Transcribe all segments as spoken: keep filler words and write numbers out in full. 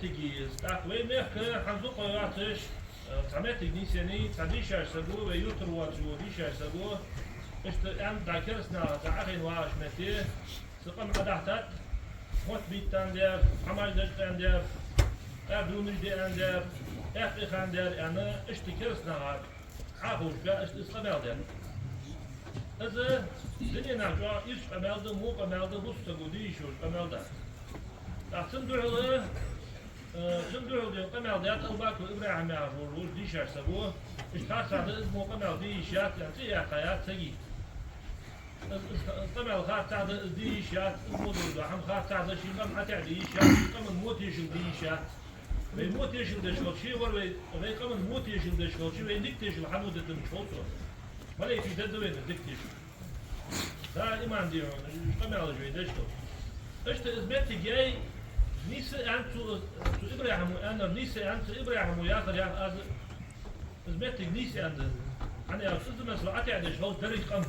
Тиги из. ТӀаккха вай мехка хӀанз дукха йоацаш, э, цхьа моттиг нийсъеннай, цхьа дийшача саго, вай юртара воацаш вола дийшача саго, иштта аьннад, дӀа кераста наха цхьа Ӏохайна вагӀача метте, са къам Ӏодахьийтад, мотт битта аьннадар, хӀамаш деш аьннадар, аьрдунаш де аьннадар, аьккха хиннадар аьнна, иштта кераста наха Ӏоховшабаь, иштта из къамаьл даьд. Из дунен чу ирча къамаьл да, во къамаьл да, бусалба саго де йиш йолаш къамаьл да. ТӀаккха цун духьала, э, цун духьала ден къамаьл даьд Албаков ИбрахӀим яхаш волча дийшача саго. Иштта харцахьа да из, во къамаьл де йиш яц, аьнна, цӀи яьккха яц сага. Из, из, из къамаьл харцахьа да, из де йиш яц, из во долаш дола хӀама харцахьа да, ший къам хьатӀа де йиш яц, ший къаман во тешал де йиш яц. Вай во тешал деш хилча, вар вай, вай къаман во тешал деш хилча, вай дика тешал хьан во дитамча хов цо. Малейкаш дергда вайна дика тешал. Да, иман дий хьона, уж къамаьлаш вай деш хилча. Иштта из моттиг яьй, нийса аьннад цу, цу ИбрахӀима аьннар, нийса аьннад цу ИбрахӀима яхар, яхар аз, из моттиг нийса аьннад. ХӀана аьлча, из масала ӀотаьӀадеш хилча деррига къам.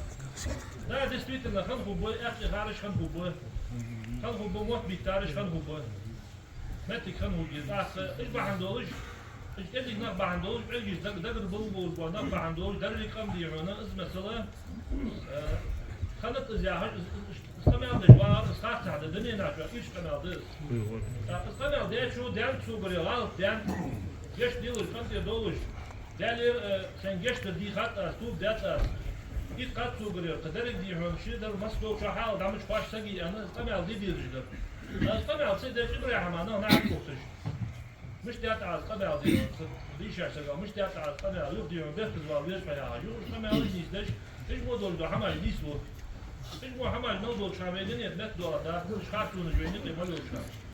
Да, действительно, хинна хургба, аьккха хараш хинна хургба. Хинна хургба, мотт биттараш хинна хургба. Моттиг хинна хургья. ТӀаккха уж бахьан долаш, уж кӀезига нах бахьан долаш, Ӏергаш даг-, дагара болаш бола нах бахьан долаш, деррига къам дий хьона, из масала, э, хиннад из яхаш, из, из, из къамаьл деш вагӀар, из харцахьа да, дунен чу ирча къамаьл да из. ТӀаккха из къамаьл дечо даьннад цунгара, гӀалат даьннад, гешт делаш, къинтӀера довлаш. Даьлера, э, сайна гешт дар дийхад аз, тоба даьд аз. Итт кхад цунгара, кхы деррига дий хьона, ши дар массадолча хьалха дӀа мича хош сага аьнна, из къамаьл де дезаш дар. Аз къамаьл ца деча ИбрахӀима нах нахьа ухташ. Мишта даьд аз къамаьл, дий хьона, цу дийшача сага, мишта даьд аз къамаьл, юха дий хьона, бехказа вала веза хьо яхаш. Юха уж къамаьлаш нийсдеш, уж во долаш дола хӀамаш нийслу. Уж во хӀамаш мел долча хана вай дунен тӀа меттадоагӀаргда, уж харцонаш вайна юкъе мел йолча хана.